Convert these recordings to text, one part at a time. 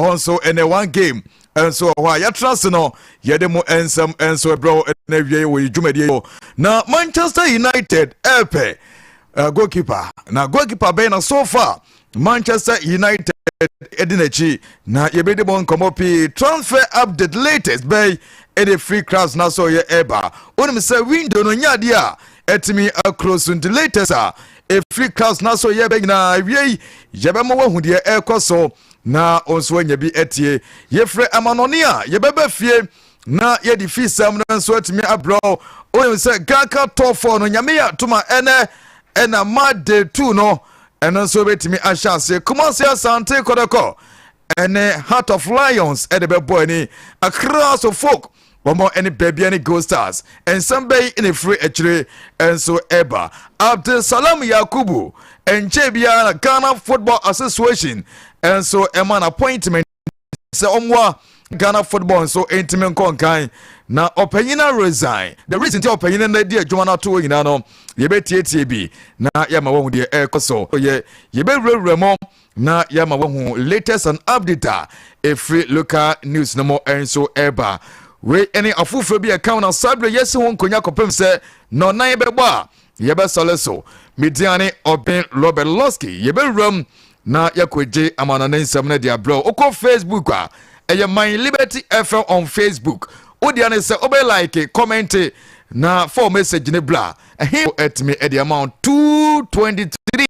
Ɛhɔ nso ɛnɛ one game nso wɔ hɔ a yɛtena ase no, yɛde mo nsɛm nso ɛbrɛ na awie wɔ yi dwumadie yi. Na Manchester United ɛɛpɛ goalkeeper, na goalkeeper bɛn na so far Manchester United ɛdi n'akyi? Na yɛbɛdi mo nkɔmmɔ pii. Transfer update latest bɛyi ɛde free crowds na so yɛ ɛba. Wonim sɛ window no nyɛ adeɛ a ɛtumi akuro so, nti latest a ɛfiri crowds na so yɛ bɛ nyinaa awie yi, yɛbɛma wahu deɛ ɛrekɔ so na nso anya bi atie. Yɛfrɛ amanɔne a yɛbɛbɛ fie na yɛde fi sɛm no nso atumi abrɛ. Wonim sɛ GHALCA Top 4 no, Nyame yɛ atoma, ɛnɛ ɛna ma day 2 no ɛno nso bɛtumi ahyɛ aseɛ. Kumase Asante Kɔtɔkɔ ɛne Heart of Lions ɛde bɛbɔ ani. Accra so folk wɔn ɛne Bibiani Gold Stars nsɛm bɛyi ɛna efiri akyire nso ɛba. Abdulsalam Yakubu nkyɛn biara na Ghana Football Association nso ɛma no appointment sɛ ɔmoa Ghana football nso ntumi nkɔ nkan, na ɔpanyin no resign. The reason ti ɔpanyin no di adwuma no ato hɔ nyinaa no, yɛbɛtietie bi na yɛma wɔn deɛ ɛrekɔ so. Yɛ yɛbɛwurawura mu na yɛma wɔn latest and update a ɛfiri local news no mu nso ɛreba. Wei ɛne afoforɔ bi ɛka na saa berɛ yɛsi ho nkonnwa kɔpem sɛ na ɔnan bɛbɔ a yɛbɛsɔle so. Mediane Ɔben Robert Losky, yɛbɛwura mu na yɛkɔgye amanɔne nsɛm no de abrɛ. Wokɔ Facebook a, ɛyɛ My Liberty FM on Facebook. Wodeɛ ne sɛ wobɛ like, comment na for message ne bla ɛhe ɛtumi ɛde ama wo. 223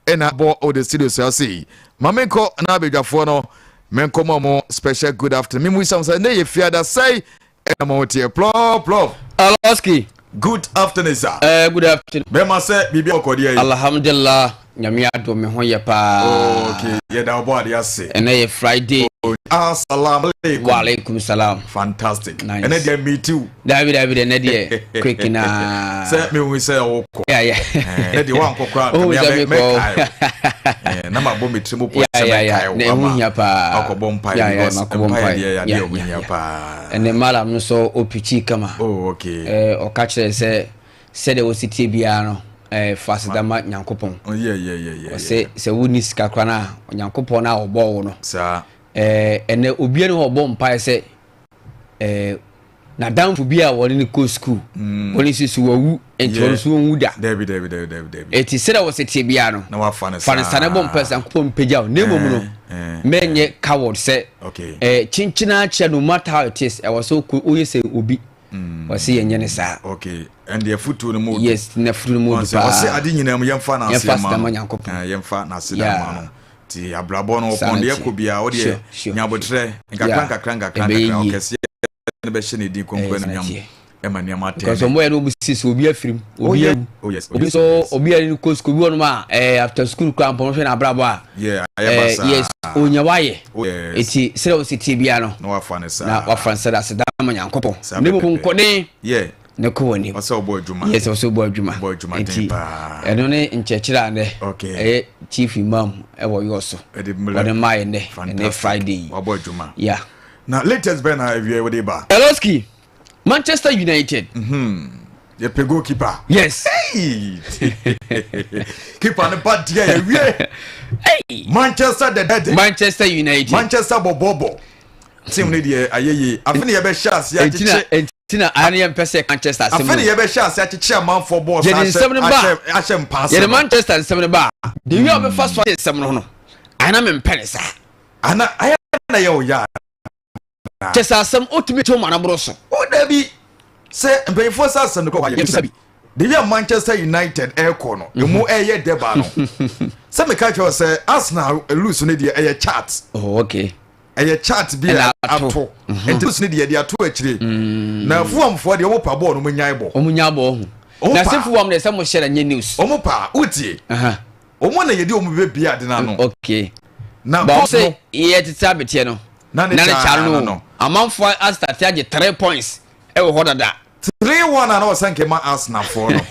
ɛna bɔ ɔde studio so ase. Ma menkɔ na abadwafoɔ no menkɔmɔ mo special good afternoon. Memu sɛ sɛ ne yɛ fiada sɛi ɛna ma woteɛ plɔplɔ. Aloski. Good afternoon, sir. Good afternoon. Bɛma sɛ biribi ɔkɔdeɛ yi? Alhamdulillah, Nyame adom, me ho yɛ paa. Okay, yɛda ɔbɔ ade ase. Ɛnɛ yɛ Friday. Assalamu alaikum. Wa alaikum salam. Fantastic. Nice. Ɛnɛ deɛ meet you. Dabi dabi, dɛ nɛ deɛ quick na. Sɛ mehu sɛ wokɔ. Yeah. Ɛnɛ deɛ woankɔ koraa. Oh, sɛ mekɔ. Mɛkae na mabɔ me tiri mu pɔ sɛ Yeah. mɛkae Na ɛho hia paa. Akɔbɔ mpae Yeah, because makɔbɔ mpae mpae. deɛ yɛ adeɛ Yeah, ɛho yeah, hia yeah. paa. Ɛnɛ malam no so ɔpikyi kama. Oh, okay. Ɔka kyerɛ sɛ sɛdeɛ wɔsi tie biara no, fa aseda ma Nyankopɔn. Oh, yeah. Ɔsɛ sɛ wonni sika koraa no a, Onyankopɔn no a ɔbɔɔ wo no. Saa. Ɛnɛ obiara ne hɔ ɔbɔ mpae sɛ n'adamfo bi a wɔne no kɔ school, wɔne nso so wawu nti ɔno nso wɔnwu da. Dabi dabi dabi dabi dabi. Eti sɛdeɛ wɔsɛ tie biara no, na wafa ne fa ne sa ne bɔ mpae sɛ Nyankopɔn mpagya wo, na mmom no mɛnyɛ coward sɛ kyenkyena akyerɛ. No matter how it is, ɛwɔ sɛ woyɛ sɛ obi wɔsɛ yɛnyɛ ne saa. Okay, ɛndeɛ fotuo no mu. Yes, na fotuo no mu du paa. Ɔsɛ ade nyinaa mu yɛmfa n'ase Yɛmfa ma aseda no. ma Nyankopɔn. Yɛmfa n'ase da ma no. Nti abrabɔ no Saa ɔpɔn na deɛ ɛteɛ. kɔ biara wodeɛ nyabotrɛ nkakra nkakra nkakra Ɛbɛyɛ nkakra yie. ɔkɛseɛ no bɛhyɛ ne din kronkron Ɛyɛ saa anuonyam teɛ. ɛma nneɛma Because atɛn. ɔmo yɛ no, obi sisi obi afirim Oh, obi yeah. awu. Oh, yes. Oh, Obi yes, nso oh, yes. obi yɛ no kɔ school bi wɔnom a after school kora mpɔn hwɛ n'abrabɔ a Yeah, ayɛ basaa. Yes, onya wayɛ. Oh, yes. Eti sɛdeɛ wɔsi tie biara no na wafa ne saa. Na wafa nsa da aseda ma Nyankopɔn Saa ne mu pɛpɛpɛ. nkɔden ne kɔ wɔ anim. Ɔsɛ ɔbɔ adwuma. Yes, ɔsɛ ɔbɔ adwuma. Ɔbɔ adwuma den Nti paa. ɛno ne nkyerɛkyerɛ a nɛ ɛyɛ chief imam ɛwɔ yɔ so Ɛde mmerɛ- ɔde maa yɛ nnɛ ɛnɛ Fantastic. Friday yi. Wabɔ adwuma. Na latest bɛn na awie wode ba? Eloski, Manchester United. Yɛpɛ goalkeeper. Yes. Hey! Keeper no ba deɛ, yɛwie. Hey! Manchester the dead. Manchester United. Manchester bɔbɔbɔ team no deɛ, ayɛ yie. Afe ne yɛbɛhyɛ ase Enti na akyekye. Enti na ayɛ no yɛmpɛ sɛ Manchester asɛm Afe ne no. yɛbɛhyɛ ase akyekye amanfoɔ bɔɔl. Yɛde nsɛm no ba. Ahyɛ mpaase Yɛde no. Manchester nsɛm no ba a, de wi a wɔbɛfa so ayɛ nsɛm no, ayɛ na mempɛ ne saa. Ana ayɛ na yɛ wo ya? Kyɛ sɛ asɛm wotumi to ma no boro so. O dabi, sɛ mpanyinfoɔ sɛ asɛm no kɔ hɔ Yɛbisa bi. De wi a Manchester United ɛrekɔ no emu ɛyɛ dɛba no sɛ meka kyerɛ wo sɛ Arsenal lose no deɛ, ɛyɛ chart. Oh, okay. Ɛyɛ chart bi a Ɛna ato. Ato nti lose no deɛ, yɛde ato akyire na Fulhamfoɔ deɛ, wɔn pa bɔɔl no, wɔn nyae bɔ. Ɔmo nya bɔ ho. Ɔmo Na pa. sɛ Fulham deɛ, sɛ mo hyɛ na nyɛ news. Wɔn pa wotie. Wɔn na yɛde wɔn bɛ bie ade n'ano. Na ba bɔɔl sɛ no yɛ tete abeteɛ no na ne na ne kyaa kyaa no no no. Amanfoɔ astate agye three points ɛwɔ hɔ dada. 3-1 a na wɔsɛ nkɛma Arsenal foɔ no,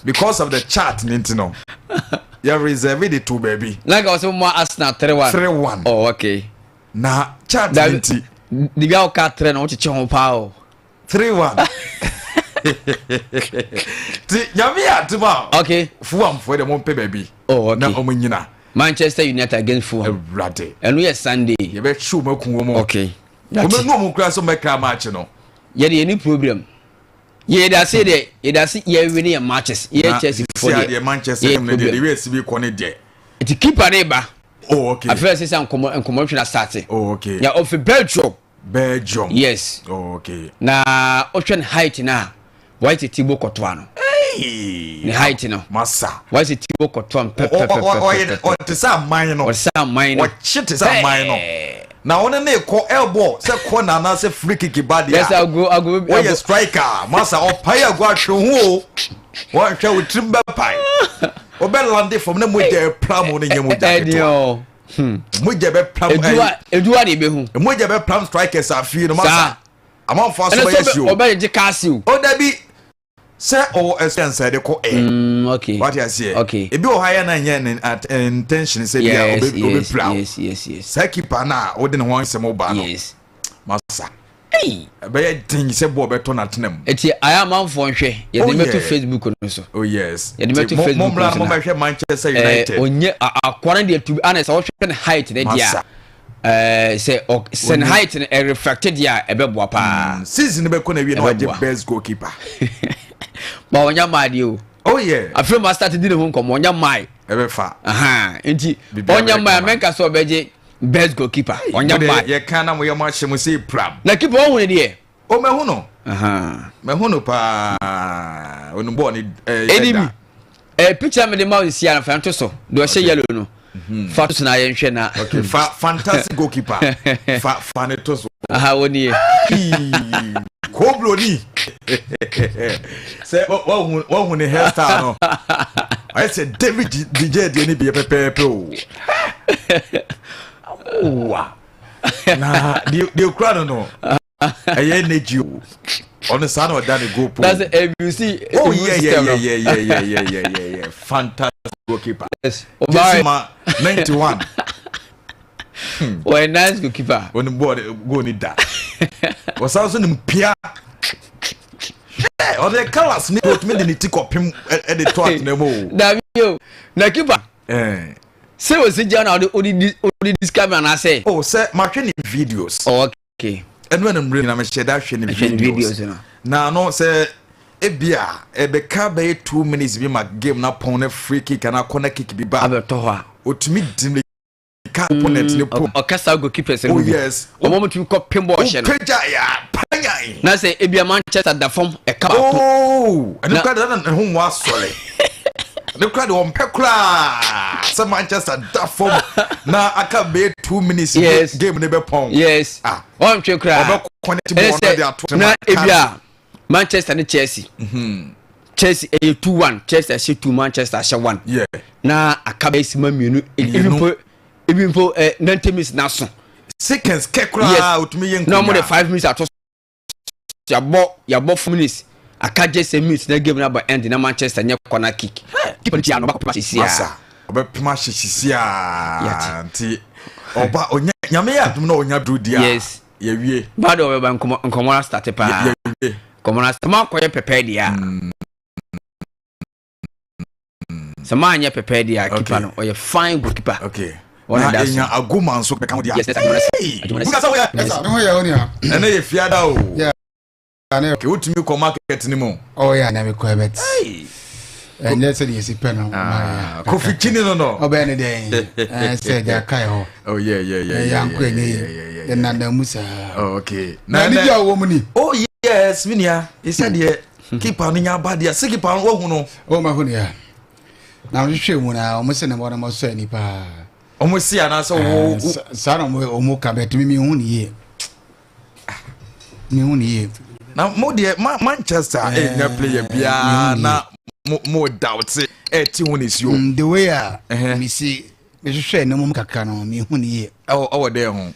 because of the chart ne nti no, yɛ reserve de to baabi. Na nka wɔsɛ mo Arsenal 3-1. 3-1. Oh, okay. Na chart ne Dabi nti. Dibi a wɔka three na wɔkyekyɛ ho paa o. 3-1 ti Nyame yɛ adom a, Fulhamfoɔ deɛ, mompɛ baabi na ɔmo nyina. Manchester United against Fulham. Awurade. Ɛno yɛ Sunday. Yɛbɛhye wɔn aku wɔn. Okay. Wɔn nu wɔn kura so mɛkra match no. Yɛde yɛn ni problem. Yɛde ase deɛ, yɛde ase yɛwe ne yɛ matches. Yɛ Chelsea fo deɛ. Na Manchester yɛ problem. Deɛ yɛ si bi kɔ ne deɛ. Nti keeper ne ba. Oh okay. Afei sɛ nkɔmɔ nkɔmɔ twɛ na start. Oh okay. Ya ofi Belgium. Belgium. Yes. Oh okay. Na ɔhwɛ ne height na wayɛ sɛ Thibaut Courtois no. Hey. Ne height no. Masa. Wayɛ sɛ Thibaut Courtois pɛpɛpɛpɛpɛ. Ɔte sɛ aman no. Ɔte sɛ aman no. Ɔkye te sɛ aman no. Na wɔn ne kɔ ɛbɔ sɛ corner anaasɛ free kick ba deɛ. Yes, ago ago. Wɔyɛ striker masa ɔpae ago ahwɛ ho o. Wɔhwɛ wo tirim bɛpae. Wɔbɛ lande fam na mogya ɛpra mu ne nyɛ mogya ketewa. Mogya bɛpram ɛyi. Eduwa de ebehu. Mogya bɛpram strikers afei no masa. Amanfo aso bɛyɛ si o. Ɔbɛ gye kaasi o. O dabi sɛ ɔwɔ experience a yɛde kɔ ɛ. Okay. Wate aseɛ. Okay. Ebi wɔ hɔ a yɛ na nyɛ ne intention sɛ bi a ɔbɛ ɔbɛ pira o. Yes. Saa keeper no a wode ne ho asɛm ba no. Yes. Masa. Ɛbɛyɛ den sɛ bɔɔl bɛtɔ n'atena mu. Eti ayɛ amanfoɔ nhwɛ yɛde Oh, mɛto yeah. Facebook no so. Oh yes. Yɛde mɛto Nti mo- Facebook Mommra no so na na. mommɛhwɛ Manchester Ɛɛ United. onye akoa no deɛ to be honest ɔhwɛ ne height ne deɛ Masa. a ɛɛ sɛ ɔ sɛ ne height no ɛreflect deɛ a ɛbɛboa paa. Season no bɛkɔ na wie na wagye Ɛbɛboa. best goalkeeper. Ba ɔnya maa deɛ o. Oh yeah. Afei ma start di ne ho nkɔmɔ ɔnya maa. Ɛbɛfa. Ahan nti Biribiara ɔnya bɛyɛ maa kama. mɛnka sɛ ɔbɛgye best goalkeeper ɔnya Mo deɛ, maa. Yɛka na moyɛ mo ahyɛ mo sɛ pram. Na keeper ɔhu ne deɛ. O mahu no. Ahan. Mahu no paa. Onu bɔɔl ne ɛɛ Ɛni bi ɛɛ picture mi de ma nsia no fa nto so deɛ ɔhyɛ yellow no fa to so na yɛnhwɛ na. Okay, fa fantastic goalkeeper. Fa fa ne to so. Aha wɔ nie. Kobroni. Sɛ wahu wahu ne hairstyle no. Ayɛ sɛ David DJ deɛ ne bi yɛ pɛpɛɛpɛ o. Wa. Na deɛ deɛ kura no no. Ɛyɛ energy o. Ɔno saa na ɔda ne goal pole. That's if you see. Oh yeah yeah yeah yeah yeah yeah yeah yeah yeah yeah. Fantastic goalkeeper. Yes. Jesse ma 91. Wɔyɛ nice goalkeeper. Wɔn bɔɔl goal ni da. Wɔsan so nim pia. Ɔde colours ni otumi de ne ti kɔpem ɛde to atena mu o. Dabi o na keeper. Sɛ o si gya na ɔde ɔde ɔde discover anaasɛ. O sɛ mahwɛ ne videos. Oh, okay. Ɛnu ɛna mmerɛ nyina mehyɛ da hwɛ ne videos. No. Na no sɛ ebia ɛbɛka bɛyɛ 2 minutes bi ma game na pɔn na free kick ana corner kick bi ba. Abɛtɔ hɔ a. Otumi di mirika opponent ne po. Ɔkasa goalkeepers no Oh bi. yes. Ɔmo mo tumi kɔ pin bɔɔl hyɛ no. Opagya ya panyan. Na sɛ ebia Manchester da fam ɛka baako. Oh, ɛno kora de na ne ho nwa asɔre. Ne kora de ɔmpɛ koraa sɛ Manchester da fam na aka bɛyɛ 2 minutes Yes. game ne bɛpɔn. Yes. Ah. Ɔntwe koraa. Ɔbɛ connect Ɛne ball no de ato sɛ na ebia Manchester ne Chelsea. Chelsea ɛyɛ 2-1, Chelsea ahyɛ two, Manchester ahyɛ one. Na aka bɛyɛ sima mmienu. Ebi Mmienu. mpo ebi mpo 90 minutes na so. Seconds kɛ koraa otumi yɛ nkonya. Na wɔn de 5 minutes ato so, yabɔ 4 minutes aka gye sɛ minutes na game na ba end na Manchester nyɛ corner kick. Keeper no tia no ɔba kɔpem ahyɛ Masa ɔbɛpem ahyɛ sisi a nti ɔba ɔnya Nyame yɛ adum na ɔnya duro di a. Yes. Yɛwie. Baade ɔbɛba nkɔmɔ nkɔmɔ na start paa. Yɛwie. Nkɔmɔ na start. Ɔmo akɔyɛ pɛpɛ deɛ a. Sɛ maa nyɛ pɛpɛ deɛ a keeper no ɔyɛ fine goalkeeper. Okay. Wɔn Na da so. enya agoma nso bɛka ho deɛ. Yes, adwuma na Buka sɛ woyɛ. Ɛsa, ne ho yɛ wo nua. Ɛnɛ yɛ fiada o. Yeah, ne Okay, wotumi kɔ market ni mu. Oh yeah, na mekɔ ɛbɛt. Ɛnyɛ sɛ deɛ yɛsi pɛ no. Ah, Kofi Chini no. Ɔbɛyɛ ne dɛn? Sɛ agya kae hɔ. Oh yeah. Ɛyɛ ankɔ ɛnyɛ yeah, yie. yeah. Yɛnanda mu saa. Oh, okay. Na anigye a wɔwɔ mu ni. Oh yes, me nua. Ɛsɛ deɛ keeper no nya aba deɛ sɛ keeper no wahu no. Oh, mahu ne ya. Na mehwehwɛ mu na ɔmo sɛ ne bɔ no mo sɔ ani paa. Ɔmo si anaasɛ wo. Saa na ɔmo ka bɛtumi mi hu ne yie. Mi hu ne yie. Na mo deɛ Manchester ɛnya player biara na mo doubt ɛte ho ne si o. The way a mesi mehwehwɛ ne mu kakra no mi hu ne yie. Ɛwɔ dɛ ho.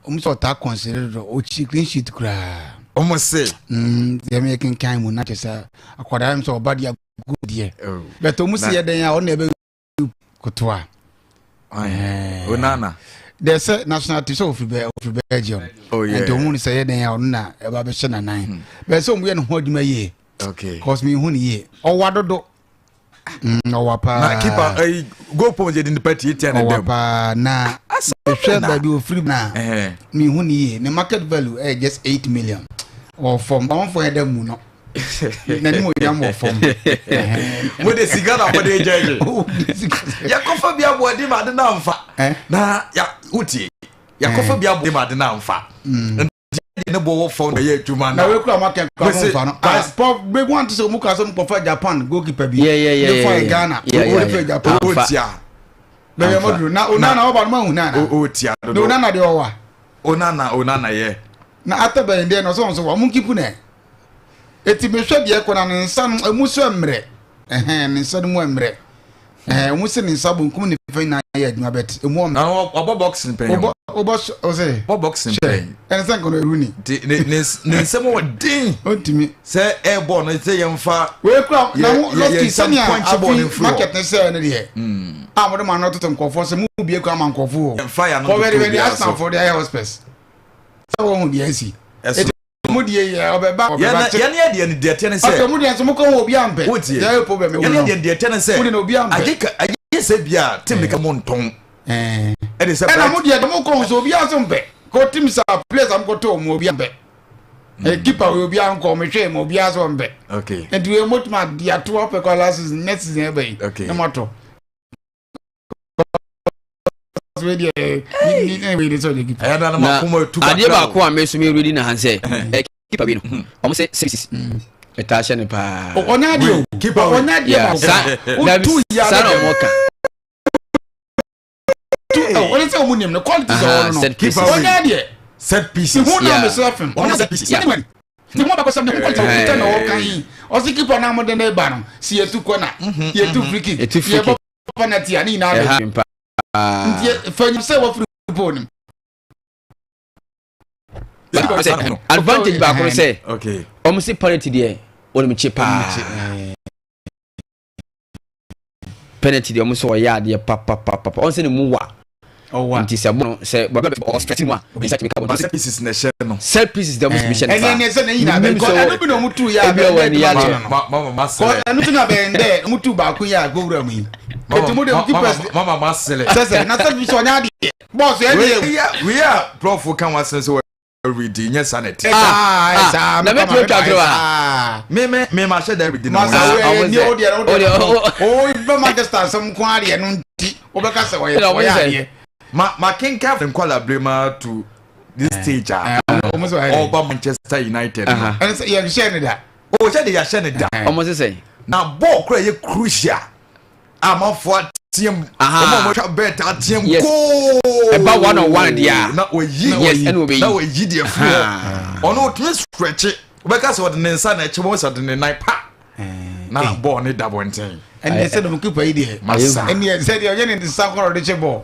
Ɔmo sɛ ɔtaa consider dodo ɔkyi clean sheet koraa. Ɔmo se. Deɛ meyɛ kenkan mu na kyerɛ sɛ akwadaa mi sɛ ɔba deɛ agu deɛ. Bɛtɛ ɔmo si yɛ dɛn a ɔno na ɛbɛ kotoa. Onana. Deɛ sɛ national team sɛ ofiri Belgium. Oh yeah. Nti ɔmo sɛ yɛ dɛn a ɔno na ɛba bɛhyɛ n'anan. Bɛyɛ sɛ ɔmo yɛ ne ho adwuma yie. Okay. Cause mi hu ne yie. Ɔwa dodo. Ɔwa paa. Na keeper ɛyi goal post yɛ de nipa tietia ne dɛm. Ɔwa paa na ehwɛ baabi ofiri na mihu ne yie ne market value ɛyɛ just 8 million wɔ fam ɔnfɔ yɛ dɛ mu no n'anim onyam wɔ fam. Mo de sika na mo de gya gye yɛkɔfa bi aboɔden ma ade na nfa na ya wotie yɛkɔfa bi aboɔden ma ade na nfa nti ne bɔ wɔ fam na ɛyɛ adwuma na. Na wekura ɔmo akɛ kura mo nfa no ah pɔ bɛ wọn ti sɛ ɔmo kura sɛ ɔmo kɔfa Japan goalkeeper bi ne fa Ghana o de fɛ Japan. O tia. Bɛbɛ mo duro na Onana ɔba no ma hu nana. O tia dodo. Na Onana deɛ ɔwa. Onana Onana yɛ. Na atɛ bɛn deɛ na ɔsɛ wɔn so wɔn kipu nɛ. Eti mehwɛ deɛ kɔ na ne nsa no emu so mmerɛ ɛhɛn ne nsa no mu mmerɛ ɛhɛn ɔmo sɛ ne nsa bonkum ne nifa nyinaa yɛ adwuma bɛt emu ɔmmerɛ. Na ɔbɔ boxing pɛn. Ɔbɔ ɔbɔ ɔsɛ. Ɔbɔ boxing pɛn. Ɛne sɛ nkɔnɔ eru ni. Ti ne ne ne nsɛm wɔ den. Ɔntumi. Sɛ ɛbɔ no sɛ yɛn fa. Wei kura na mo lɔki sɛnea afi market ne sɛ ne deɛ. A mo de ma no toto nkɔfoɔ sɛ mo bie kwan ma nkɔfoɔ. Nfa ya no toto bi aso. Kɔwɛri wɛri Arsenal fo de ayɛ hospes. Sɛ wɔn ho deɛ asi. Ɛso. Mo deɛ yɛ ɔbɛba ɔbɛba kyɛ. Yɛn yɛ deɛ deɛ tɛ ne sɛ. Ɔsɛ mo deɛ nso mo kɔ ho obi ampɛ. Wotie. Deɛ yɛ problem ɛwɔ no. Yɛn yɛ deɛ deɛ tɛ ne sɛ. Mo deɛ na obi ampɛ. Agye ka agye sɛ bia team ne ka mo ntɔn. Ɛde sɛ. Ɛna mo deɛ mo kɔ ho so obi aso mpɛ. Kɔ team sa players am kɔ tɔ mo obi ampɛ. Ɛ keeper wei obi ankɔ mo hwɛ mo obi aso mpɛ. Okay. Nti wei mo tuma di ato apɛ kɔ last season next season ɛbɛ yi. Okay. Na mo atɔ. Na adeɛ baako a meso me redi na han sɛ ɛ keeper bi no ɔmo sɛ services ɛtaa hyɛ no paa. Ɔnyɛ adeɛ o keeper wei ɔnyɛ adeɛ baako saa wotu ya saa na ɔmo ka. Ɔne sɛ ɔmo nim no quality sɛ ɔno no keeper wei ɔnyɛ adeɛ set pieces ihu na mesɛ fem ɔnyɛ set pieces yeah ne ho abakɔsɛm ne ho quality ɔkuta na ɔka yi ɔsi keeper na mo de ne ba no si yɛtu corner yɛtu free kick yɛbɔ penalty a ne nyinaa bɛ nti fanyim sɛ wɔfiri pole nim. Advantage baako no sɛ wɔn si penalty deɛ wɔn kye paa penalty deɛ wɔn sɛ ɔyɛ adeɛ papapapa wɔn sɛ ne mu wa nti sɛ bɔ no sɛ bɔ bɛ ɔ stretch mu a obi nsa tumi ka bɔ set pieces na ɛhyɛ no set pieces deɛ wɔn sɛ hyɛ no paa ɛnɛ ɛnɛ sɛ ne nyinaa bɛ kɔ ɛno bi na wɔn tu yɛ abɛ ɛnɛ ɛduma no no ɛno ti na bɛn dɛ wɔn tu baako yɛ a gowura mu yi eti mu de mu keepers mama ma sele sɛsɛ na sɛ bi sɛ ɔnyɛ adeɛ bɔɔso ɛdeɛ wei a prɔfo ka wɔn asɛm sɛ redi nyɛ sa na ɛte. Ah, ah, na mɛtumi atwa atoro a. Me me me ma hyɛ da redi na mo. Masa wo ni o deɛ o deɛ o bɛ Manchester asɛm nko adeɛ no nti wobɛka sɛ ɔyɛ ɔyɛ adeɛ. Ma ma kenka nkwala bere ma to this stage a ɔba Manchester United no. Ɛne sɛ yɛnhyɛ ne da. O hyɛ de yɛahyɛ ne da. Ɔmo sɛ. Na bɔɔl kora yɛ crucial. Amanfoɔ ateam. Wɔn a wɔatwa bet ateam koo. Ɛba one on one deɛ a. Na oyi. Yes, ɛna obeyi. Na oyi deɛ firi hɔ. Ɔno otumi stretch. Wobɛka sɛ ɔde ne nsa na ɛkyɛ wɔn sɛ ɔde ne nan pa. Na bɔɔl ne da bɔnten. Ɛnna sɛ dɔm keeper yi deɛ. Masa. Ɛnna sɛ deɛ ɔyɛ ne nsa kɔrɔ de kyɛ bɔɔl.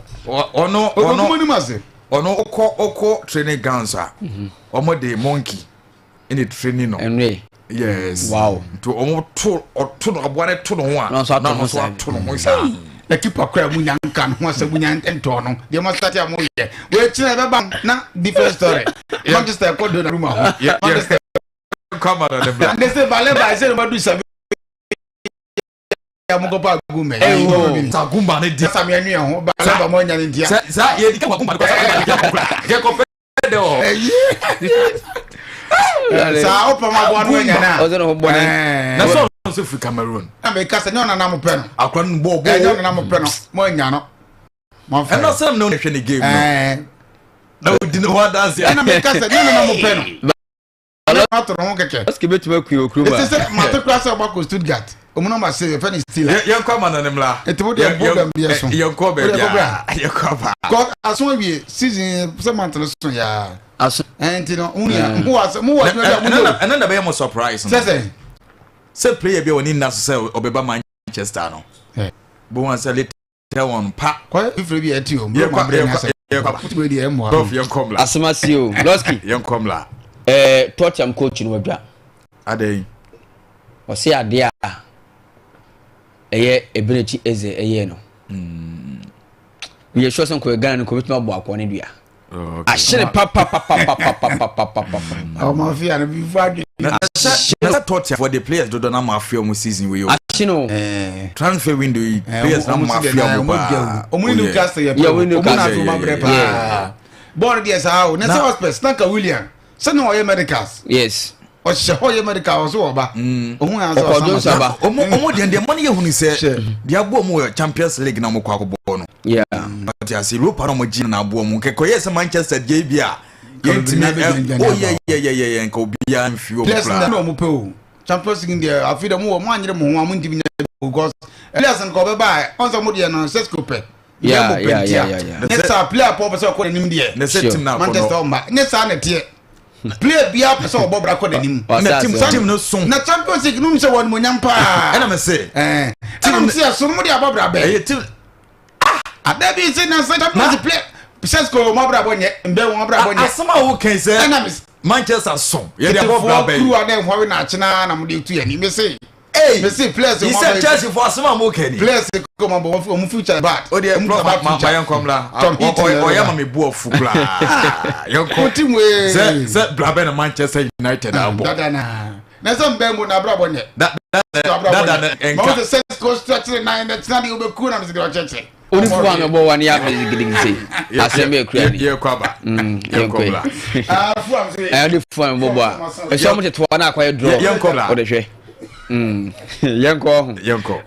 Ɔno ɔno Ɔno anim ase. Ɔno ɔkɔ ɔkɔ training grounds a. Wɔn de monkey. Ɛna training no. Ɛnwe. Yes. Wow. Nti wɔn to ɔto no aboa no to ne ho a. Na nso ato ho saa. ato ne ho saa. Na keeper kora mu nya nka ne ho asɛ mu nya ntɔɔ no deɛ mo start a mo yɛ wɔakyerɛ ɛbɛba na different story. Manchester ɛkɔ do na ruma ho. Manchester. Kama na ne bla. Ne se bale ba se ne ma du sabi. Ya mo kɔpa agumba. Ewo. Sa agumba ne di. Sa mi anu ho ba le ba mo nya ne ntia. Sa sa ye di ka agumba ko sa agumba ko. Ke ko fe de o. Sa o pa ma bo anu nya na. O se no bo ne. Na so so fi Cameroon. Na me ka se nya na na mo pe no. Akwa no bo bo. Nya na na mo pe no. Mo nya no. Mo fa. Ɛna sɛ no hwɛ ne game no. Eh. Na odi ne ho adanse. Ɛna me ka se nya na na mo pe no. Ato ne ho kɛkɛ. Ɔsike bɛtumi akue wɔ kurom a. Ɛsɛ sɛ mate kora sɛ ɔba kɔ Stuttgart. Ɔmu nɔmba se yɛfɛ ne Stila. Yɛnkɔ ama no ne mmra. Nti wo deɛ program bi ɛso. Yɛnkɔ baabi a. Yɛnkɔ ba. Kɔ aso awie season sɛ month no so yaa. Aso. Ɛnti no wo nua mo wɔ asɛ mo wɔ adwuma bi a mo yɛ o. Ɛnɛ na bɛyɛ mo surprise no. Sɛ sɛ. Sɛ player bi a wɔne nna so sɛ ɔbɛba Manchester no. Bohu sɛ later Tell wɔn pa. Kɔ fifiri bi ɛti o. Mbere ma mbere nyasa. Wotumi di ɛmoa. Prof yɛn kɔ mla. Asomasi o. Lɔski. Yɛn kɔ mla. Ɛɛ Tottenham coach no wadwa. Adɛn. Ɔsi adeɛ a ɛyɛ Ebenechi Eze ɛyɛ no. Meyɛ sure sɛ nkɔyɛ Ghana no nkɔ bɛtumi abɔ akɔ ne dua. Ahyere papapapapapapapapa. Ɔmo afia no bi fu adwene. Na sɛ Tottenham for the players dodo na mo afia ɔmo season wei o. Ahye no. Transfer window yi, players na mafia mo paa. Ɔmo ne Newcastle yɛ pɛ. Ɔmo na afei ɔmo abrɛ paa. Bɔɔl deɛ saa o. Na sɛ Hotspurs na ka William sɛnea ɔyɛ medicals. Ɔhyɛ hɔ yɛ medical, ɔso ɔba. Ohun yɛn sɛ ɔsan aba. Ɔmo deɛ mo ne yɛ hunu sɛ deɛ aboɔ mo wɔ Champions League na ɔmo kɔ akɔbɔ no. Ɔte ase, Europa na ɔmo gye na aboɔ mo nkɛkɔ yɛ sɛ Manchester deɛ bi a yɛntumi o yɛ yɛ yɛ yɛ yɛ nka obiara nfi ɔmo kura. Players na ɔmo pɛ o. Champions League deɛ, afi dɛ mo wɔ mo anyere mo ho a, mo ntumi nya, because players nka ɔbɛba a ɔnsɛ mo deɛ no Sesko pɛ. Nyɛ saa player pɔ pɛ sɛ ɔkɔ n'anim deɛ. Ne sɛ team na akɔ Manchester ɔmba nyɛ saa na teɛ. Player bia pɛ sɛ ɔbɔ bra kɔ n'anim. Na team no so. Na Champions League no sɛ wɔn mo nyam paa. Ɛna mɛ se. Ɛna mɛ se ɛso mo de abɔ bra bɛɛ. Ɛyɛ team. Ah, adabi sɛ na sɛ Champions League player Sesko wɔn abra bɔ nyɛ mbɛ wɔn abra bɔ nyɛ. Asɛm a wo kɛn sɛ. Ɛna mɛ Manchester so yɛde abɔ bra bɛɛ. Tetefoɔ kuruwa dɛ nhɔre na akyena na mo de tu yɛ ni mɛ se. Hey, mesi players he said Chelsea for asɛm a mo kɛ ni. Players ko ma bɔ wɔn future bad. O deɛ, prof, ma yɛn kɔm la, ɔyɛ ma mi bu ɔfu koraa, yɛn kɔ sɛ sɛ bra bɛ na Manchester United abɔ. Dada na sɛ mbɛn mu na abrabɔ nyɛ. Dada na nka. Ma wɔn sɛ sɛ stretch nan na tena de obɛku na sɛ de ɔkyɛkyɛ. Oni fufu a mɛbɔ wa ne yɛ afɛ gidigidi asɛm bɛ kura ni. Yɛ kɔ aba. Yɛn kɔ yi ɛyɛ fufu a mɛbɔ bɔ a ɛsɛ ɔmo tete hɔ na akɔyɛ draw. Yɛn kɔ la. Ɔde hwɛ, yɛn kɔ ho. Yɛn kɔ.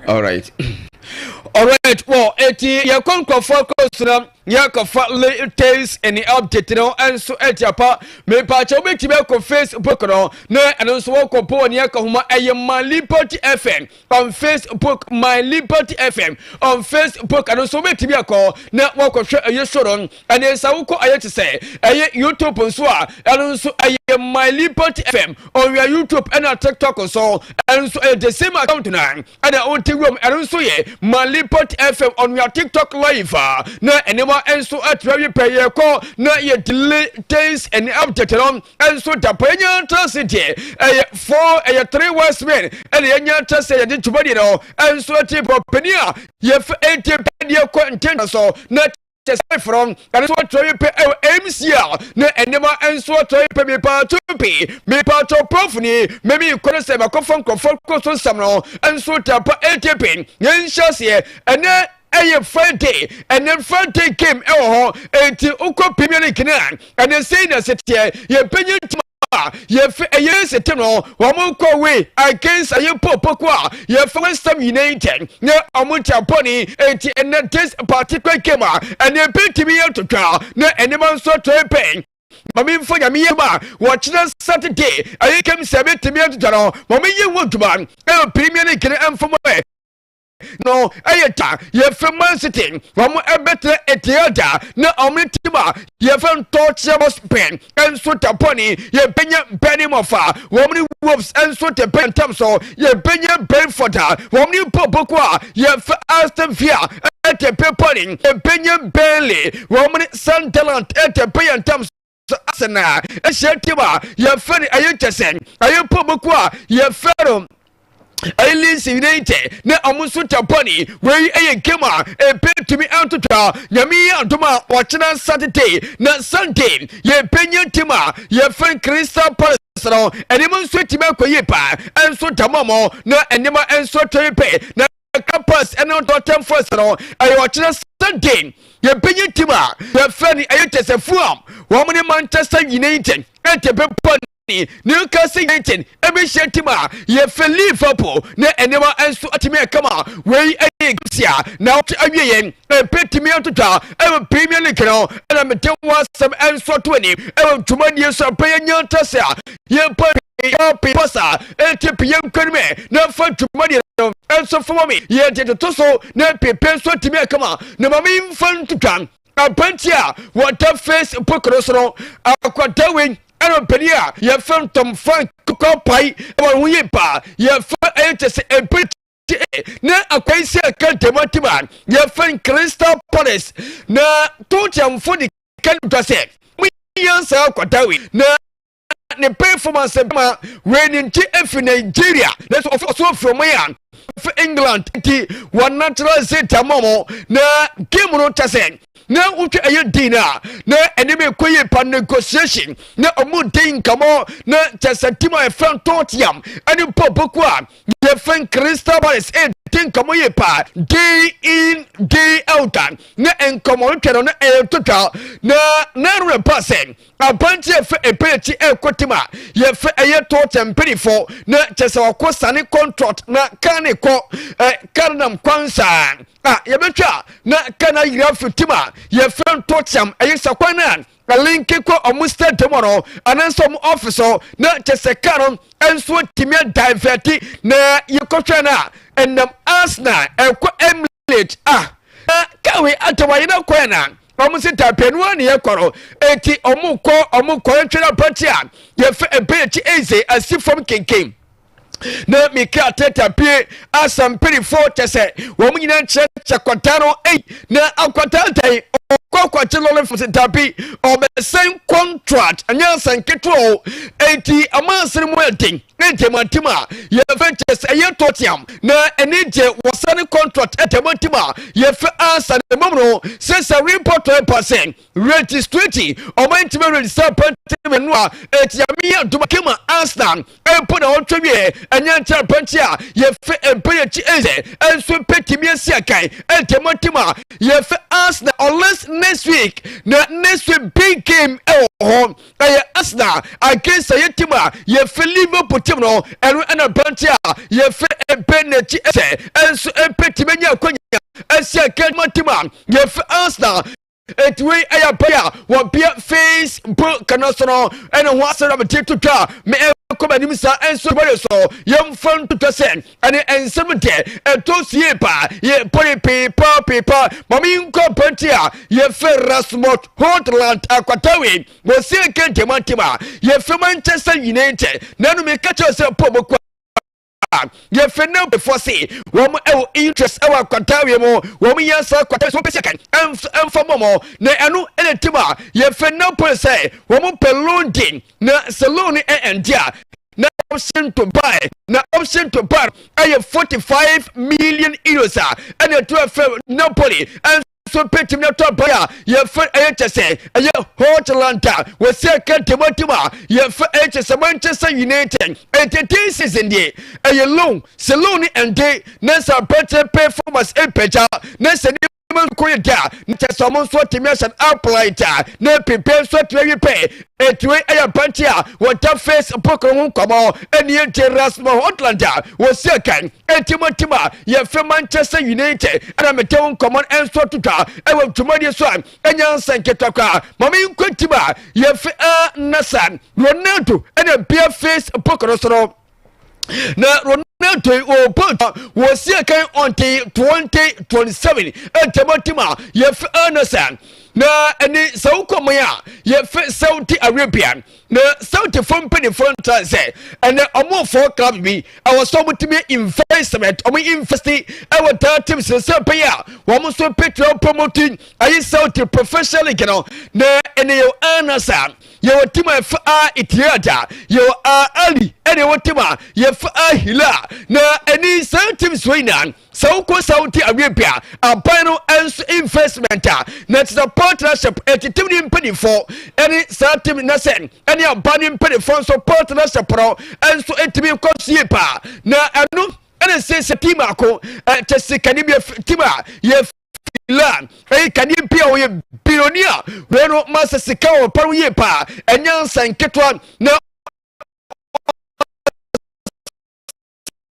Alright, well, eti yɛkɔ nkurɔfoɔ kɔ so na yɛkɔfa latest ɛne update no nso ɛte apa. Mepaakyɛ, wobɛtumi akɔ Facebook no na ɛno nso wɔkɔ po wɔ ne yɛkɔ homa, ɛyɛ My Liberty FM on Facebook, My Liberty FM on Facebook. Ɛno nso wobɛtumi akɔ na wɔkɔhwɛ ɛyɛ show no. Ɛne sɛ wokɔ ɛyɛ te sɛ ɛyɛ YouTube nso a, ɛno nso ɛyɛ My Liberty FM on your YouTube, ɛna TikTok nso, ɛno nso ɛyɛ the same account na ɛna wote wuram. Ɛno nso yɛ My Liberty FM on your TikTok live a na nneɛma nso atena wi pɛ. Yɛkɔ na yɛ latest ɛne update no nso dapa. Yɛnya ntra se deɛ ɛyɛ four, ɛyɛ three west men ɛna yɛnya ntra se yɛde dwumadie no nso ati bɔ panin a yɛfɛ eti deɛ kɔ ntɛn so na kyɛ sɛ frɔ ɛno nso atwa yi pɛ ɛwɔ MCL na nneɛma nso atwa yi pɛ. Mipaato pii, mipaato prɔfoni mɛmi kɔ no sɛ makɔfa nkurɔfoɔ kɔ so nsɛm no nso tapa atp. Yɛn nhyɛ aseɛ. Ɛnɛ ɛyɛ Friday, ɛnɛ Friday game ɛwɔ hɔ. Eti wokɔ Premier League na ɛnɛ sɛyi na ɛsɛ yɛbɛnya ntoma a yɛfɛ ɛyɛ sete no, wɔn kɔ away against ɛyɛ popoko a yɛfɛ West Ham United na wɔn ti abɔne. Eti ɛnɛ this particular game a ɛnɛ ebetumi yɛ totwa na ɛnɛma nso atɔ pɛn. Maame nfo Nyame yɛ ma wɔkyerɛ Saturday ɛyɛ game sɛ ebetumi atotwa no, maame yɛ ho adwuma ɛwɔ Premier League no ɛnfam ɛ no ɛyɛ ta yɛfɛ Man City wɔn ɛbɛtɛ Etihad na wɔn team a yɛfɛ ntɔɔkyerɛ Spain nso ta pɔni. Yɛbɛnya Bournemouth a wɔn ne Wolves nso te pɛ ntam so. Yɛbɛnya Brentford a wɔn ne Popoko a yɛfɛ Aston Villa ɛte pɛ pɔni. Yɛbɛnya Burnley, wɔn ne Sunderland ɛte pɛ yɛn ntam so. Arsenal ɛhyɛ team a yɛfɛ no ɛyɛ kyɛsɛ ɛyɛ Popoko a yɛfɛ no ɛyɛ Leeds United na ɔmo nso ta bɔne. Wei ɛyɛ game a ɛbɛtumi antotwa, Nyame yi adom a, wɔkyena Saturday. Na Sunday yɛbɛnya team a yɛfrɛ Crystal Palace no, ɛnneɛma nso atumi akɔ yie paa ɛnso damɔmɔ na nneɛma nso atwa pɛ na Campus ɛne Tottenham Forest no ɛyɛ ɔkyerɛ Sunday. Yɛbɛnya team a yɛfrɛ no ɛyɛ kyɛ sɛ Fulham, wɔn ne Manchester United ɛte bɛbɔ. Newcastle United ɛbɛhyia team a yɛfɛ Liverpool na nneɛma nso atumi ɛkama. Wei ɛyɛ games a na wɔtwe awie yɛn ɛbɛtumi atotwa ɛwɔ Premier League no. Ɛna mede wɔn asɛm nso ato anim ɛwɔ dwumadie so apɛ. Yɛn nyantase a yɛmpa pii pasa ɛti pii yɛn nkwanimɛ na fa dwumadie no nso fama mi yɛde toto so na pepe nso atumi ɛkama. Na maame nfa ntotwa aberanteɛ a wɔda Facebook no so no, akwadaa wei ɛna mpanin a yɛfɛ ntɔm Frank kɔpae ɛwɔ ho yie paa. Yɛfɛ ɛyɛ kyɛ sɛ ebi na akwan si aka ntɛm atim a yɛfɛ Crystal Palace na Tottenhamfo de ka dwa sɛ mo nyansa akwadaa wei na ne performance ma wei ne nti efi Nigeria na so ɔso ofiri ɔmo yɛ a England nti wɔn naturalize tamɔ mo na game no kyɛ sɛ. Na wotwa ɛyɛ din a na ɛne me kɔ yie pa, negotiation na ɔmo di nkɔmɔ na kyɛ sɛ team a yɛfrɛ no Tottenham ɛne pɔpɔku a yɛfrɛ Crystal Palace ɛdi nkɔmɔ yie pa day in, day out a na nkɔmɔ no twɛ no na ɛyɛ totwa. Na ɛno pa sɛ aberanteɛ yɛfrɛ Eberechi ɛkɔ team a yɛfrɛ ɛyɛ Tottenham mpanyinfoɔ na kyɛ sɛ ɔkɔ sane contract na kan ne kɔ kan nam kwan saa a yɛbɛtwa na kan ayira fi team a yɛfrɛ Tottenham ɛyɛ sɛ kwan no a ɛlinki kɔ ɔmo stadium no anaasɛ ɔmo office hɔ na kyɛ sɛ kaa no nso tumi divert. Na yɛkɔhwɛ no a ɛnam Arsenal ɛkɔ Emirates a kaa wei atawayɛ no kɔɛ na ɔmo si tapɛnua ne yɛkɔ no. Eti ɔmo kɔ, ɔmo kɔ ntwere apɔnkye a yɛfɛ Eberechi Eze asi fam kenken na Mikel Arteta pie asampanyinfoɔ kyɛ sɛ wɔn nyinaa kyerɛ kwata no. Ei, na akwata dan ɔkɔ akɔgye lɔre fo dabi, ɔbɛsɛn contract, ɛnyɛ asɛn ketewa o. Eti amansere mu ɛden ne ntɛmantim a yɛfɛ kyɛ sɛ ɛyɛ Tottenham na ɛne gye wɔsɛne contract ɛtɛmantim a yɛfɛ asa ne mom no sɛ report ɛpa sɛ registration ɔmo ntumi register pɛntɛm no a eti ame yɛ ntoma kema Arsenal mpo na ɔtwa wie. Ɛnyɛ nkyɛn pɛnti a yɛfɛ Eberechi Eze ɛnso pɛtumi asi akan ɛntɛmantim a yɛfɛ Arsenal unless next week. Na next week big game ɛwɔ hɔ, ɛyɛ Arsenal against ɛyɛ team a yɛfɛ Liverpool team no. Ɛno ɛna pɛnti a yɛfɛ Eberechi Eze ɛnso pɛtumi anya akɔnya ɛsi akan team a yɛfɛ Arsenal. Eti wei ɛyɛ abɛyɛ a wɔbea Facebook kana so no ɛne ho asɛm a mete to twa me ɛkɔ m'anim saa. Ɛnso bɔde so yɛmfa ntotwa sɛ ɛne ɛnsɛm deɛ ɛtɔ sie paa yɛ pɔne peepa peepa. Ma menkɔ pɛnti a yɛfɛ Rasmus Hojlund. Akwatawe wɔsie kɛntɛmantem a yɛfɛ Manchester United na ɛno meka kyerɛ sɛ pɔ mɔkɔ yɛfɛ no before se wɔn ɛwɔ interest ɛwɔ akwatawe mu. Wɔn yɛ nsa akwatawe so wɔn pɛ sɛ kan ɛnfa mɔmɔ na ɛno ɛna team a yɛfɛ Napoli sɛ wɔn pɛ loan deal, na sɛ loan no ɛɛnde a na option to buy, na option to buy ɛyɛ €45 million a ɛna ɛto ɛfɛ Napoli ɛnso pɛtumi na tɔ ban a yɛfɛ ɛyɛ kyɛ sɛ ɛyɛ Hojlund a wɔsi ɛka tɛmɔtɛm a yɛfɛ ɛyɛ kyɛ sɛ Manchester United. Ɛtete season deɛ ɛyɛ loan, sɛ loan ni ɛnde na sɛ apɛtɛ performance ɛpɛgya na sɛ nneɛma nkɔ yɛ da na kyɛ sɛ ɔmo nso atumi ahyɛ no upright a na pepe nso atumi awi pɛ. Ɛtumi ɛyɛ apɛnti a wɔda Facebook ho nkɔmɔ ɛne yɛ Rasmus Hojlund a wɔsi ɛkan ɛtɛmɔtɛm a yɛfɛ Manchester United ɛna mete ho nkɔmɔ ɛnso atotwa ɛwɔ dwumadie so a ɛnya nsa nketewa koraa. Maame nkɔ tim a yɛfɛ Al Nassr, Ronaldo ɛna bia Facebook no so no na Ronaldo wɔ wɔsi ɛkan until 2027 ɛtɛmɔtɛm a yɛfɛ Al Nassr. Na ɛne sɛ wokɔ man a yɛfɛ Saudi Arabia na Saudi fo mpanimfoɔ ntra sɛ ɛnɛ ɔmofoɔ club bi ɛwɔ sɛ ɔmotumi investment, ɔmo invest ɛwɔ daa team sɛ bɛyɛ a wɔn nso petrol promote ayi Saudi Professional League no. Na ɛne yɛwɔ Al Nassr, yɛwɔ team a yɛfɛ Al Ittihad a yɛwɔ Al Ahli, ɛne yɛwɔ team a yɛfɛ Al Hilal. Na ɛne saa teams wɔ nyinaa sɛ wokɔ Saudi Arabia aban no nso investment a na ɛte sɛ partnership ɛte team ne mpanimfoɔ ɛne saa team na sɛ ɛne aban ne mpanimfoɔ nso partnership no nso ɛtumi kɔ so yie paa. Na ɛno ɛne sɛ team ako ɛkyɛ sikani bi team a yɛ la ɛyɛ kanea bi a ɔyɛ billionaire wei no ma sɛ sika wɔ pa no yie paa, ɛnyɛ nsa nketewa. Na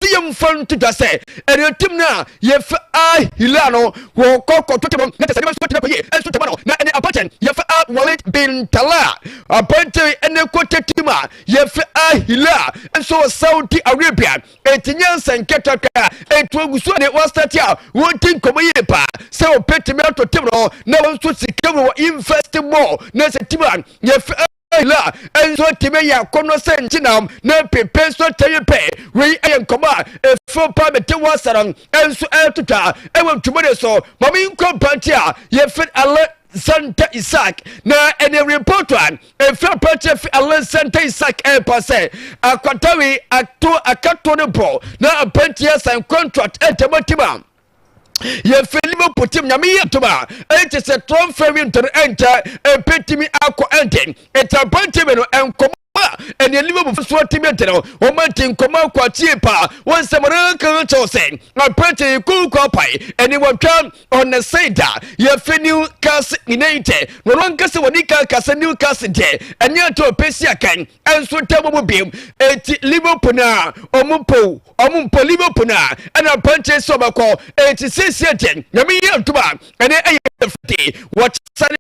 yɛmfa ntotwa sɛ ɛne team no a yɛfɛ Al Hilal no wɔkɔ kɔtɔ team no na kyɛ sɛ nneɛma nso tena kɔ yie ɛnso tɛma no. Na ɛne abakyɛn yɛfɛ Al Walid bin Talal abɛnten ɛne kɔtɛ team a yɛfɛ Al Hilal nso wɔ Saudi Arabia. Eti nyansa nketewa koraa etu ogu so ne wɔsɛte a wɔnti nkɔmɔ yie paa sɛ wɔpɛtumi ato team no na wɔn nso sika mu wɔ invest more na sɛ team a yɛfɛ la nso tumi yɛ akɔnɔ sɛ nkyenam na pepe nso tɛyi pɛ. Wei ɛyɛ nkɔmɔ a efu pa mete wɔ asara nso ɛtotwa ɛwɔ ntoma de so. Maame nkɔ mpante a yɛfɛ Alexander Isak na ɛne report a efi apɛkyɛ fi Alexander Isak ɛɛpa sɛ akwatawi ato akato ne bɔ na apɛnteɛ sign contract ɛntɛmɔtɛm a Yɛfɛ Liverpool team, Nyame yɛ tom a, ɛnkyɛ sɛ transfer window no ɛnkyɛ ɛbɛtumi akɔ ɛnten. Ɛti aberanteɛ bi no nkɔmmɔ a ɛneɛ Liverpool so atumi ante no, wɔma nti nkɔmmɔ akɔ akyie paa. Wɔn nsɛm reka kyɛw sɛ aberanteɛ yi kuku apae ɛne wɔtwa ɔne sɛ da yɛfɛ Newcastle United na ɔno ankasa wɔde ka kasa Newcastle deɛ ɛnyɛ ato ɔpɛ akan ɛnso ntam mu biom. Eti Liverpool na ɔmo mpo, ɔmo mpo Liverpool na ɛna aberanteɛ sɛ ɔbɛkɔ. Eti siesie deɛ, Nyame yɛ adom a, ɛne ɛyɛ fite wɔkyɛ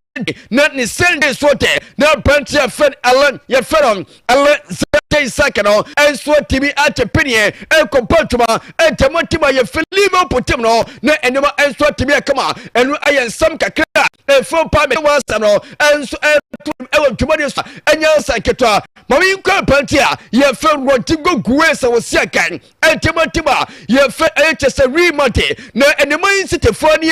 na ne sɛnde so dɛ na aberanteɛ yɛfrɛ no Alan, yɛfrɛ no Alexander Isak no ɛnso atumi akyɛ peneɛ ɛkɔbɔ adwuma ɛntɛmɔ tim a yɛfrɛ Liverpool tim no na ɛnneɛma ɛnso atumi akama. Ɛno ɛyɛ nsɛm kakra ɛfo pa me wɔ asɛm no ɛnso ɛto ɛwɔ dwumadie so. Ɛnyɛ nsa nketewa ma menkɔ aberanteɛ a yɛfrɛ Rodrigo Goes a wɔsi akan ɛntɛmɔ tim a yɛfrɛ ɛyɛ kyɛ sɛ Real Madrid na ɛnneɛma yi nsitefoɔ ne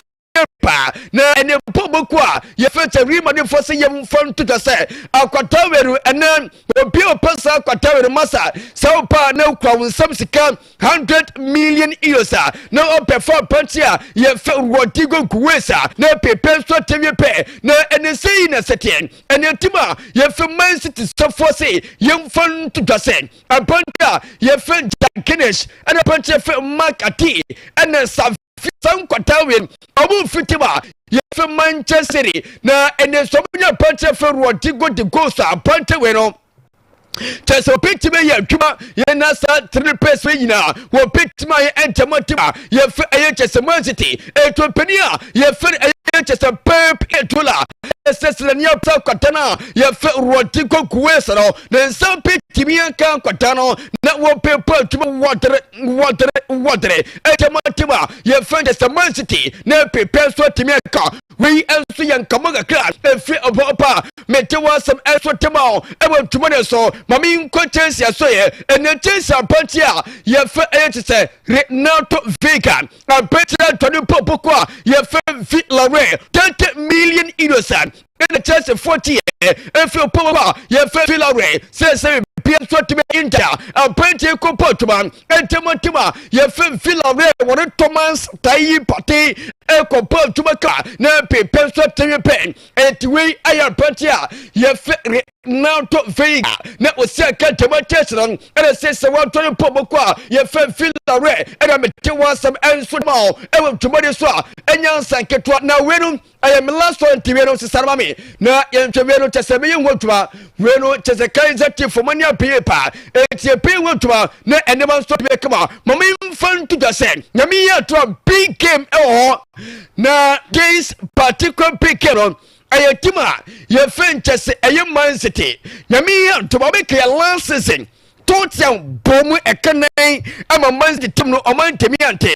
paa na ɛne mpɔbɔku a yɛfrɛ sɛ Real Madrid fo sɛ yɛmfa nto dwa sɛ akwata wɛru ɛnɛ obi a ɔpɛ saa akwata wɛru masa sɛ wopɛ a na wokura wo nsɛm sika €100 million a na ɔpɛ fa aberanteɛ a yɛfrɛ Rodrigo Goes a na pepe nso atɛwie pɛ na ɛne sɛ yi na sɛteɛ ɛne tim a yɛfrɛ Man City sɛfoɔ se yɛmfa nto dwa sɛ aberanteɛ a yɛfrɛ Jack Grealish ɛna aberanteɛ yɛfrɛ Marc Guehi ɛna sa saa nkwataa wei ɔmo mfiti a yɛfɛ Manchester City na ɛnɛ nso ɔmo nya aberanteɛ fɛ Rodrigo de Goes a aberanteɛ wei no kyɛ sɛ wɔbɛtumi ayɛ adwuma yɛn na saa three pairs wei nyinaa wɔbɛtumi ayɛ ɛntɛm tim a yɛfɛ ɛyɛ kyɛ sɛ Man City ɛto panin a yɛfɛ ɛyɛ kyɛ sɛ Pep Guardiola ɛsɛ sɛ sa kwata no a yɛfɛ Rodrigo Goes no ne nsa bɛtumi aka kwata no na wɔbɛbɔ adwuma wɔdere wɔdere wɔdere ɛntɛm tim a yɛfɛ kyɛ sɛ Man City na pepe nso atumi aka. Wei nso yɛ nkɔmmɔ kakra ɛfiri ɔpɔpa mete wɔ asɛm ɛso tema o ɛwɔ ntoma ne so. Ma menkɔ Chelsea so yɛ ɛnɛ Chelsea aberanteɛ a yɛfɛ ɛyɛ te sɛ Renato Veiga, aberanteɛ atɔne pɔpɔkɔ a yɛfɛ Villarreal, €30 million a ɛna Chelsea foɔ teɛ ɛfiri pɔpɔ a yɛfɛ Villarreal sɛ bia nso atumi inter aberanteɛ kɔ pɔ atuma ɛntɛmɔntɛm a yɛfɛ Villarreal wɔne Thomas Tayi Partey ɛkɔ pɔ atuma ka na pepe nso atumi pɛ. Ɛnti wei ayɛ aberanteɛ a yɛfɛ Renato Veiga na osi aka ntɛmɔ Chelsea no ɛna sɛ wɔntɔ ne pɔ bɔkɔ a yɛfɛ Villarreal ɛna mete wɔn asɛm ɛnso ma o ɛwɔ dwumadi so a ɛnya nsa nketewa. Na wei no ɛyɛ me last one, nti wei no sesa no ma me na yɛntwɛ. Wei no kyɛ sɛ meyɛ ho adwuma, wei no kyɛ sɛ Kaiser Chief mo ani abɛyɛ paa, ɛnti ɛbɛyɛ ho adwuma na ɛnneɛma nso bɛyɛ kama. Ma memfa nto dwa sɛ Nyame yɛ ato a, big game ɛwɔ hɔ, na this particular big game no ɛyɛ team a yɛfɛ nkyɛ sɛ ɛyɛ Man City. Nyame yɛ ntoma bɛka yɛ last season Tottenham bɔ mu ɛka nan ama Man City team no ɔma ntɛmi ante.